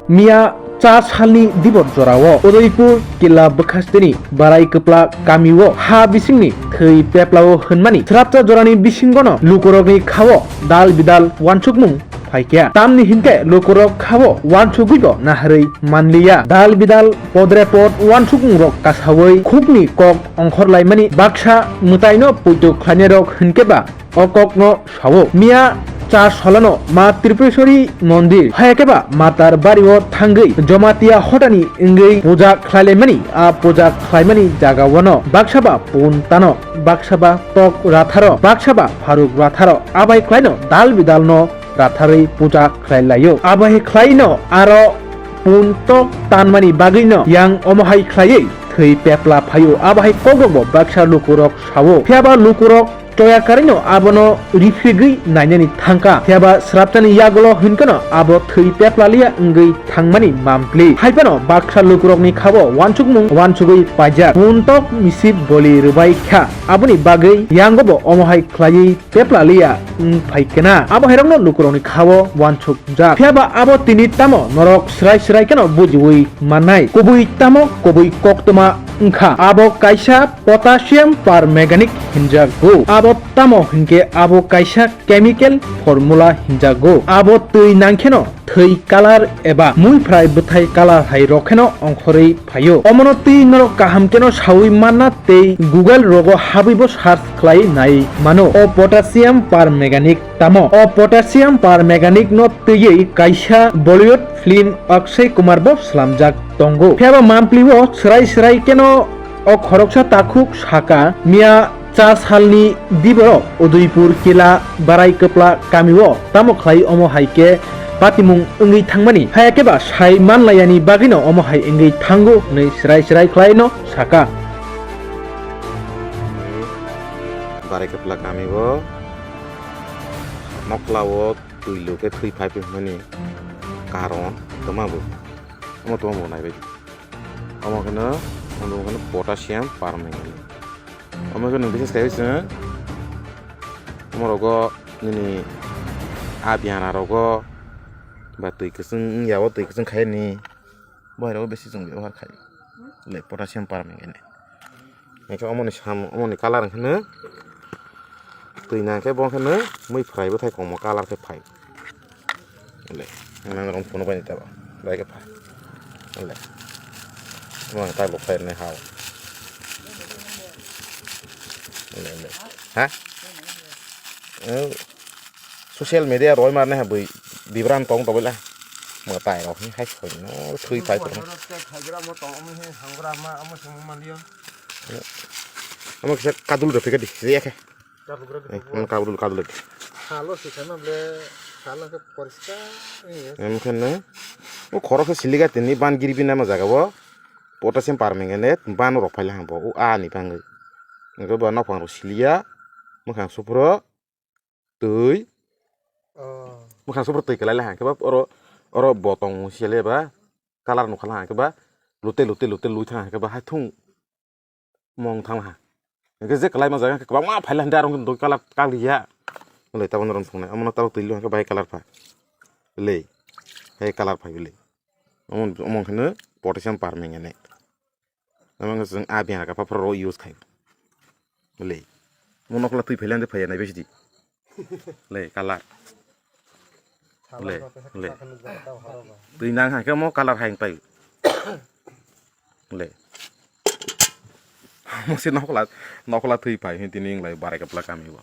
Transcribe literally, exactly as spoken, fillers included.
Miya cha salni dibor jorao Udaipur Killa bwkhasteni Barai Kwpla kamio ha bisingni thwi peplao hwnmani srapcha jorani bisingono lukurokni khao dal bidal wansukmung phaikya. Tamni hinkhe lukurok khao wansugwibo naharwi manliya. Dal bidal podre pod wansukmungrok kasawi khukni kok ongkhorlaimani baksa mwtaino poito khlainairok hinkhe ba o kokno sao. Miya cha solano Ma Tripureshwari mondir, hayakeba matar bario thangwi Jamatia hotani wngwi puja khlailaimani. A puja khlaimani jagawano baksaba pun tano, baksaba tok ratharo, baksaba pharuk ratharo. Abai khlaino dal bidalno ratharwi puja khlailaio. Abai khlaino aro pun tok tanmani bagwino yang omohai khlaiwi thwi pepla phaio. Abai kokrokbo baksa lukurok sao. Phiyaba lukurok choya karino abono riphigwi nainani thangkha. Phiyaba srapchani yagulo hinkeno abo thwi peplaliya wngwi thangmani mampli. Haiphano baksa lukurokni khabo wansukmung wansugwi paijak. Puntok misip boli rwbai kha. Aboni bagwi yangobo omohai khlaiwi peplaliya wng phaikena. Abo hairokno lukurokni khao wansuk jak. Phiyaba abo tini tamo norok srai srai kheno bujiwi mannai. Kubui tamo kubui koktwma wngkha. Abo kaisa potassium permanganate hinjago. Abo tamo hinkhe abo kaisa chemical formula hinjago. Abo twi nangkheno thwi colour eba muiphrai bwthai colour hai rok kheno ongkhorwi phaio. Omono twi norok kaham kheno sawi manna tei Google rogo habwibo search khlai nai mano. O potassium permanganate tamo? O potassium permanganate no twiwi kaisa Bollywood film Akshay Kumar bo slamjak tongo. Phiyaba mampli o srai srai kheno o khoroksa takhuk saka miya cha salni diborok Udaipur Killa Barai Kwpla kamio tamo khlai omo hai khe patimung wngwi thangmani. Hayakhe ba sai manlayani bagwino omo hai wngwi thango hwnwi srai srai khlaino saka. Barai Kwpla kamio nokla o twi lu khe thwi phai phai hwnmani karon twma bo. Omo twma bo naibai di. Omo kheno, omo kheno potassium permanganate. Omo kheno bises khai se. Omo rogo nini a biana rogo ba twi kwchwng wngya o twi kwchwng khai ni. Bo hai rogo besi chwng bebohar khai. Le potassium permanganate. Hingke omoni sam, omoni colour hingke no twi nang khe bo hingke no mui phrai bwthai komo colour khe phai. Le, nang rong phunuk bai tabo, bai khe phai. Le, mo tai bo phai ne hao. Le, le, ha? Eh, social media roi mar ne ha bui bibran tong to bela. Mo tai rok hai khoi no thui phai to. Omo kisa kadul rw phika di, riya khe. Kadul rw Eh, phika. Omo kadul, kadul. Halo sikha no ble, halo khe poriskar ni. Em khe no. O khoro khe siliga tini ban giri bina ma jaga bo. Potassium permanganate ban rok phai le hang bo. O a ni bangwi. Nokho bo nok phang rok siliya. Mwkhang supro. Twi. Oh. Mwkhang supro twi kwlai le hang khe ba oro, oro botong sele ba. Colour nukha le hang khe ba. Lute, lute, lute, lui thang hang khe ba. Hai thung. Mong thang ha. Hingke je kwlai ma jaga hingke kwbangma phaila hingke aro hingke doi colour kaliya. Wngkhe tabuk norok phunuknai. Omono tabuk twi lwng hingke bai colour pha. Wle. Hai colour phai wle. Omo, omo hingke potassium permanganate. Omo hingke chwng a biya rok phapra rok use khai. Wle. Omo nokla twi phaila hingke phaiya nai besi di. Le, colour. Le, le. Twi nang hangke mo colour hai pai. Le. Mo se nokla, nokla twi pai hin tini wng lai Barai Kwpla kami bo.